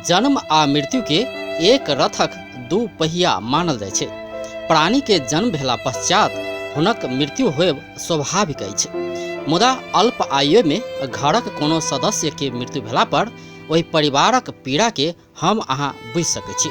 जन्म आ मृत्यु के एक रथक दू पहिया मानल जाइ छै। प्राणी के जन्म भेला पश्चात हुनक मृत्यु होयब स्वाभाविक अछि, मुदा अल्प आयु में घरक कोनो सदस्य के मृत्यु भेला पर ओहि परिवारक पीड़ा के हम अहाँ बुझि सकै छी।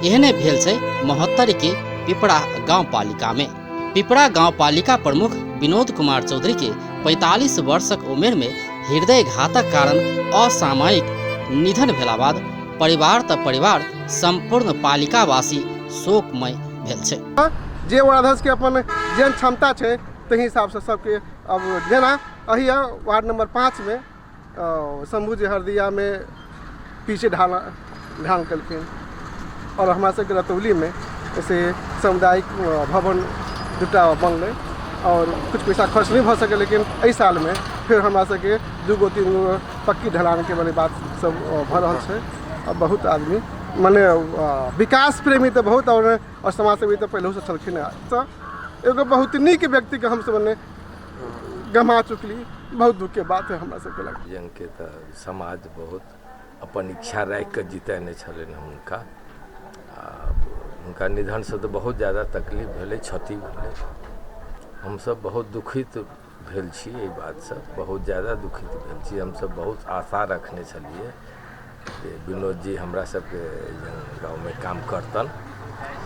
एहने भेल छै महोत्तरी के पिपरा गाउँपालिका में। पिपरा गाउँपालिका प्रमुख विनोद कुमार चौधरी के 45 वर्षक उमेर में हृदय घातक कारण असामयिक निधन भेला बाद परिवार त परिवार संपूर्ण पालिकावासी शोकमय भेल छै। जे वार्ड के अपन जेहन क्षमता छै ताहि हिसाबसँ सबके अब जेना अहिया वार्ड नंबर 5 में शंभू जी हरदियामे पीछे ढाल केलखिन आओर हमरा सबके रतौलीमे से सामुदायिक भवन दूटा बनलै आओर किछु पैसा खर्च नहि भऽ सकल, लेकिन एहि सालमे फेर हमरा सबके 2 गो 3 गो पक्की ढलानके मने बात सब भऽ रहल छै। आ बहुत आदमी मने विकास प्रेमी तऽ बहुत आओर समाजसेवी तऽ पहिलहुसँ छलखिन हेँ, तऽ एगो बहुत नीक व्यक्तिके हमसब मने गमा चुकली। बहुत दुखके बात है हमरा सबके लग। जनके तऽ समाज बहुत अपन इच्छा राखिकऽ जितेने छलनि हुनका। आ हुनका निधनसँ तऽ बहुत ज्यादा तकलीफ भेलै, क्षति भेलै। हमसब बहुत दुखित भेल छी एहि बातसँ, बहुत ज्यादा दुखित भेल छी। हमसब बहुत आशा रखने छलियै जे विनोद जी हमरा सबके गाँवमे काम करतन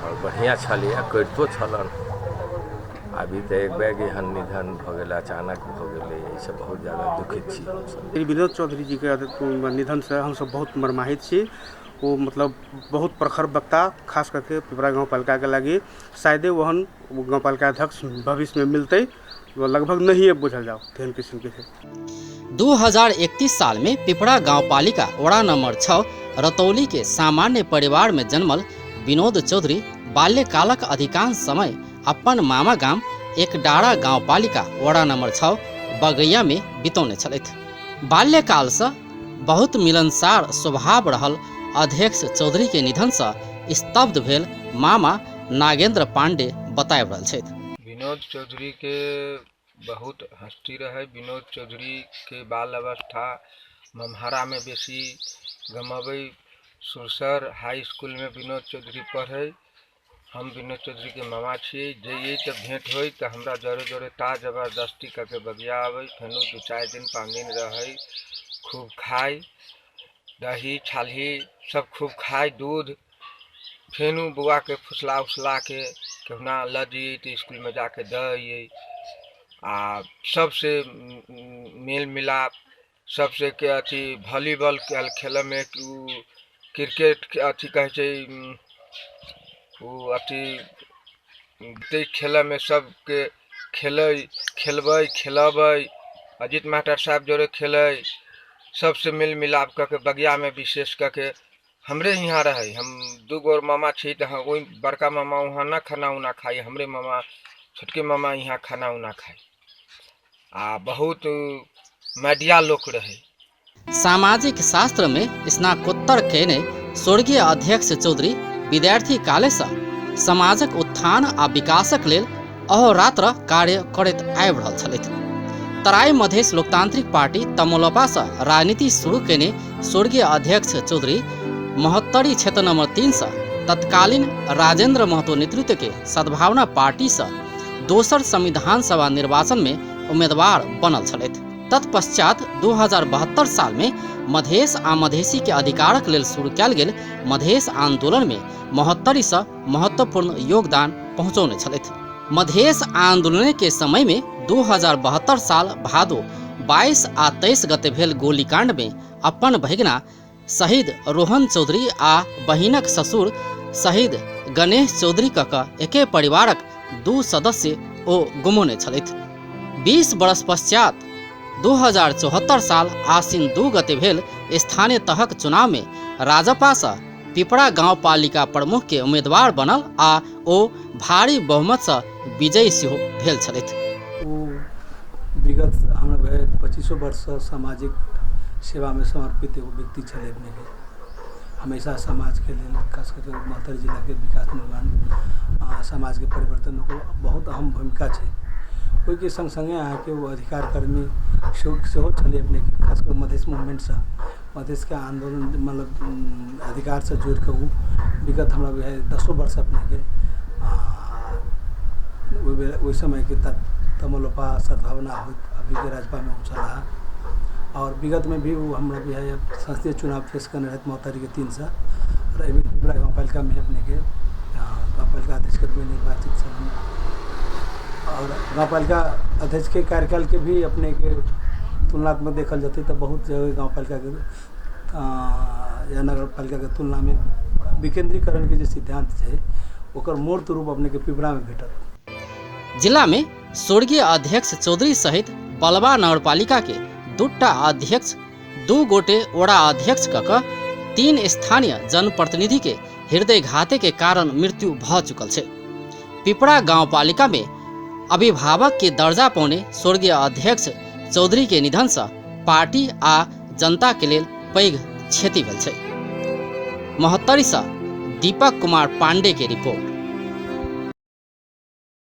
आओर बढ़िआँ छलैए, करितो छलनि। अभी तऽ एक बैग एहन निधन भऽ गेलै, अचानक भऽ गेलै, एहिसँ बहुत ज्यादा दुखित छी हमसब। विनोद चौधरी जी के निधन से हमसब बहुत मर्माहित छी। वो मतलब बहुत प्रखर वक्ता, खास करके पिपरा गाउँपालिका के लागि शायदे ओहन गाउँपालिका अध्यक्ष भविष्य में मिलतै वो लगभग नहीं बुझल जाओ, तेहन किस्म के छै। 2031 साल में पिपरा गाउँपालिका वड़ा नंबर 6 रतौली के सामान्य परिवार में जन्मल विनोद चौधरी बाल्यकालक अधिकांश समय अपन मामा गाम एकडारा गाउँपालिका वड़ा नंबर 6 बगैया में बितौने छलथि। बाल्यकालसँ बहुत मिलनसार स्वभाव रहल अध्यक्ष चौधरी के निधनसँ स्तब्ध भेल मामा नागेंद्र पांडे बताबि रहल छथि। विनोद चौधरी के बहुत हस्ती रहै। विनोद चौधरी के बाल अवस्था ममहरामे बेसी गमबै। सुरसर हाई स्कूलमे विनोद चौधरी पढ़ै। हम विनोद चौधरीके मामा छियै। जइयै तऽ भेँट होइ तऽ हमरा जरे जरे ता जबरदस्ती कऽ के बगिया आबै। फेनो 2-4 दिन 5 दिन रहै, खूब खाइ, दही छालही सब खूब खाइ, दूध। फेनो बौआके फुसला उसलाके कहुना लऽ जइयै तऽ इसकुलमे जाके दऽ अइयै। आ सबसे मेल मिलाप, सबसे के अथी वॉलीबॉल खेलैमे, ओ क्रिकेट अथी कहै छै, ओ अथी ताहि खेलैमे सबके खेलै, खेलबै, खेलबै। अजीत मास्टर साहब जोरे खेलै, सबसे मेल मिलाप कऽ के बगियामे विशेष कऽ के हमरे यहाँ रहै। हम 2 गो मामा छी तऽ ओहि बड़का मामा वहाँ न खाना उना खाइ, हमरे मामा छोटके मामा यहाँ खाना उना खाइ। आ बहुत मीडिया लोक रहै। सामाजिक शास्त्र में स्नातकोत्तर केने स्वर्गीय अध्यक्ष चौधरी विद्यार्थी कालेसँ समाजक उत्थान आ विकासक लेल अहोरात्र कार्य करैत आबि रहल छलथि। तराई मधेश लोकतांत्रिक पार्टी तमोलपासँ राजनीति शुरू केने स्वर्गीय अध्यक्ष चौधरी महोत्तरी क्षेत्र नंबर 3सँ तत्कालीन राजेंद्र महतो नेतृत्व के सद्भावना पार्टीसँ दोसर संविधान सभा निर्वाचन में उम्मीदवार बनल छलथि। तत्पश्चात 2072 साल में मधेश आ मधेसी के अधिकारक लेल शुरू कयल गेल मधेश आंदोलन में महोत्तरीसँ महत्वपूर्ण योगदान पहुँचौने छलथि। मधेश आंदोलन के समय में 2072 साल भादो 22 आ 23 गते भेल गोलीकांड में अपन भगिना शहीद रोहन चौधरी आ बहिनक ससुर शहीद गणेश चौधरी क एके परिवारक 2 सदस्य ओ गुमौने छलथि। 20 वर्ष पश्चात 2074 साल आश्विन 2 गते भेल स्थानीय तहक चुनाव में राजपासँ पिपरा गाउँपालिका प्रमुख के उम्मीदवार बनल आ ओ भारी बहुमतसँ विजयी सेहो भेल छलथि। ओ विगत हमरा भए 25 वर्षसँ सामाजिक सेवामे समर्पित एगो व्यक्ति छलै। अपनेके हमेशा समाजके लेल, खास करके महोत्तरी जिलाके विकास निर्माण, समाजके परिवर्तन ओकर बहुत अहम भूमिका छै। ओहिके सङ्ग सङ्गे अहाँके ओ अधिकार कर्मी सेहो छलै अपनेके, खास कऽ मधेश मूवमेन्टसँ मधेशके आन्दोलन मतलब अधिकारसँ जोड़िकऽ ओ विगत हमरा बुझाइए दसो वर्ष अपनेके ओहि बेर ओहि समयके तमलोपा सद्भावना होइत अभीके राजपामे ओ छलाह। आओर विगतमे भी ओ हमरा बुझाइए संसदीय चुनाव फेस करने रहथि महोत्तरीके 3 आओर एहिबेर पिपरा गाउँपालिकामे अपनेके गाउँपालिका अध्यक्षके रूपमे निर्वाचित छलनि। आओर गाउँपालिका अध्यक्षके कार्यकालके भी अपनेके तुलनात्मक देखल जेतै तऽ बहुत जगह गाउँपालिकाके या नगरपालिकाके तुलनामे विकेन्द्रीकरणके जे सिद्धान्त छै, ओकर मूर्त रूप अपनेके पिपरामे भेटत। जिला में स्वर्गीय अध्यक्ष चौधरी सहित बलवा नगरपालिका के दूटा अध्यक्ष, दू गोटे वडा अध्यक्ष क कऽ तीन स्थानीय जनप्रतिनिधि के हृदयघाते के कारण मृत्यु भऽ चुकल छै। पिपरा गाउँपालिका में अभिभावक के दर्जा पौने स्वर्गीय अध्यक्ष चौधरी के निधन से पार्टी आ जनता के लेल पैघ क्षति भेल छै। महोत्तरी से दीपक कुमार पांडे के रिपोर्ट।